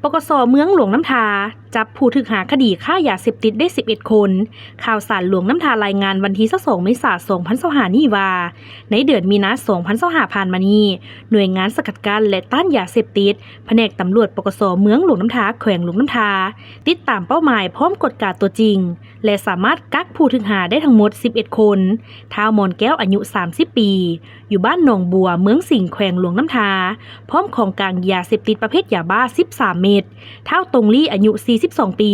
ປກສ ເມືອງຫຼວງນ້ຳທາ ຈັບຜູ້ຖືກຫາຄະດີຄ້າຢາເສບຕິດໄດ້ສິບເອັດຄົນ. ຂ່າວສານຫຼວງນ້ຳທາລາຍງານວັນທີຊາວສອງ ເມສາ ສອງພັນຊາວຫ້ານີ້ວ່າ ໃນເດືອນມີນາ ສອງພັນຊາວຫ້າ ຜ່ານມານີ້, ໜ່ວຍງານສະກັດກັ້ນ ແລະ ຕ້ານຢາເສບຕິດ ພະແນກຕຳຫຼວດ ປກສ ເມືອງຫຼວງນ້ຳທາ ແຂວງຫຼວງນ້ຳທາ ຕິດຕາມເປົ້າໝາຍພ້ອມກວດກາຕົວຈິງ ແລະ ສາມາດກັກຜູ້ຖືກຫາໄດ້ທັງໝົດສິບເອັດຄົນ. ທ້າວ ມອນແກ້ວ ອາຍຸສາມສິບປີ ຢູ່ບ້ານໜອງບົວ ເມືອງສິງ ແຂວງຫຼວງນ້ຳທາ ພ້ອມຂອງກາງຢາເສບຕິດປະເພດຢາບ້າສິບສາມເມັດ, ທ້າວ ຕົງລີ ອາຍຸສີ່ສິບສອງປີ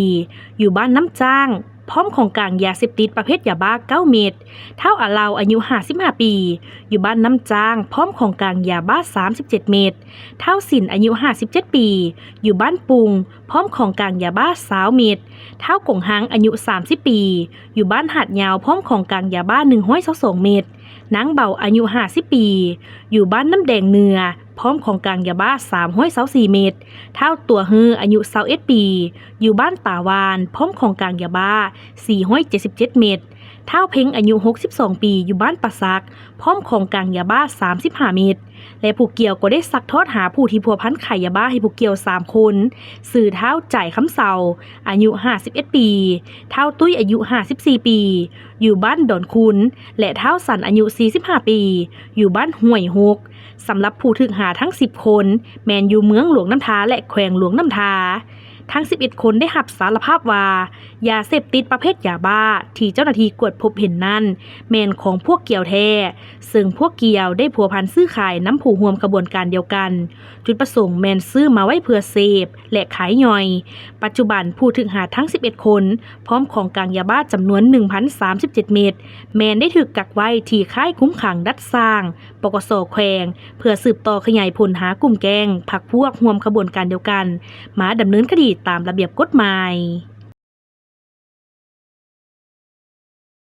ຢູ່ບ້ານນ້ຳຈ້າງ ພ້ອມຂອງກາງຢາເສບຕິດປະເພດຢາບ້າເກົ້າເມັດ, ທ້າວ ອາເລົາ ອາຍຸຫ້າສິບຫ້າປີ ຢູ່ບ້ານນ້ຳຈ້າງ ພ້ອມຂອງກາງຢາບ້າສາມສິບເຈັດເມັດ, ທ້າວ ສິນ ອາຍຸຫ້າສິບເຈັດປີ ຢູ່ບ້ານປຸງ ພ້ອມຂອງກາງຢາບ້າຊາວເມັດ, ທ້າວ ກົງຮັງ ອາຍຸສາມສິບປີ ຢູ່ບ້ານຫາດຍາວ ພ້ອມຂອງກາງຢາບ້າໜຶ່ງຮ້ອຍຊາວສອງເມັດ, ນາງເບົາ ອາຍຸຫ້າສິບປີ ຢູ່ບ້ານນ້ຳແດງເໜືອ ພ້ອມຂອງກາງຢາບ້າສາມຮ້ອຍຊາວສີ່ເມັດ, ທ້າວ ຕົວເຮີ ອາຍຸຊາວເອັດປີ ຢູ່ບ້ານຕາວານ ພ້ອມຂອງກາງຢາບ້າສີ່ຮ້ອຍເຈັດສິບເຈັດເມັດ, ທ້າວ ເພັງ ອາຍຸຫົກສິບສອງປີ ຢູ່ບ້ານປ່າສັກ ພ້ອມຂອງກາງຢາບ້າສາມສິບຫ້າເມັດ ແລະ ຜູ້ກ່ຽວກໍໄດ້ຊັກທອດຫາຜູ້ທີ່ພົວພັນຂາຍຢາບ້າໃຫ້ຜູ້ກ່ຽວສາມຄົນ, ຊື່ ທ້າວ ຈ່າຍຄຳເຊົາ ອາຍຸຫ້າສິບເອັດປີ, ທ້າວ ຕຸ້ຍ ອາຍຸຫ້າສິບສີ່ປີ ຢູ່ບ້ານດອນຄຸນ ແລະ ທ້າວ ສັນ ອາຍຸສີ່ສິບຫ້າປີ ຢູ່ບ້ານຫ້ວຍຫົກ. ສຳລັບຜູ້ຖືກຫາທັງສິບຄົນ ແມ່ນຢູ່ເມືອງຫຼວງນ້ຳທາ ແລະ ແຂວງຫຼວງນ້ຳທາ. ທັງສິບເອັດຄົນໄດ້ຮັບສາລະພາບວ່າ ຢາເສບຕິດປະເພດຢາບ້າທີ່ເຈົ້າໜ້າທີ່ກວດພົບເຫັນນັ້ນ ແມ່ນຂອງພວກກ່ຽວແທ້, ເຊິ່ງພວກກ່ຽວໄດ້ພົວພັນຊື້ຂາຍນຳຜູ້ຮ່ວມຂະບວນການດຽວກັນ, ຈຸດປະສົງແມ່ນຊື້ມາໄວ້ເພື່ອເສບ ແລະ ຂາຍຍ່ອຍ. ປັດຈຸບັນຜູ້ຖືກຫາທັງສິບເອັດຄົນ ພ້ອມຂອງກາງຢາບ້າຈຳນວນໜຶ່ງພັນສາມສິບເຈັດເມັດ ແມ່ນໄດ້ຖືກກັກໄວ້ທີ່ຄ້າຍຄຸມຂັງດັດສ້າງ ປກສ ແຂວງ ເພື່ອສືບຕໍ່ຂະຫຍາຍຜົນຫາກຸ່ມແກ້ງພັກພວກຮ່ວມຂະບວນການດຽວກັນ ມາດຳເນີນຄະດີຕາມລະບຽບກົດໝາຍ.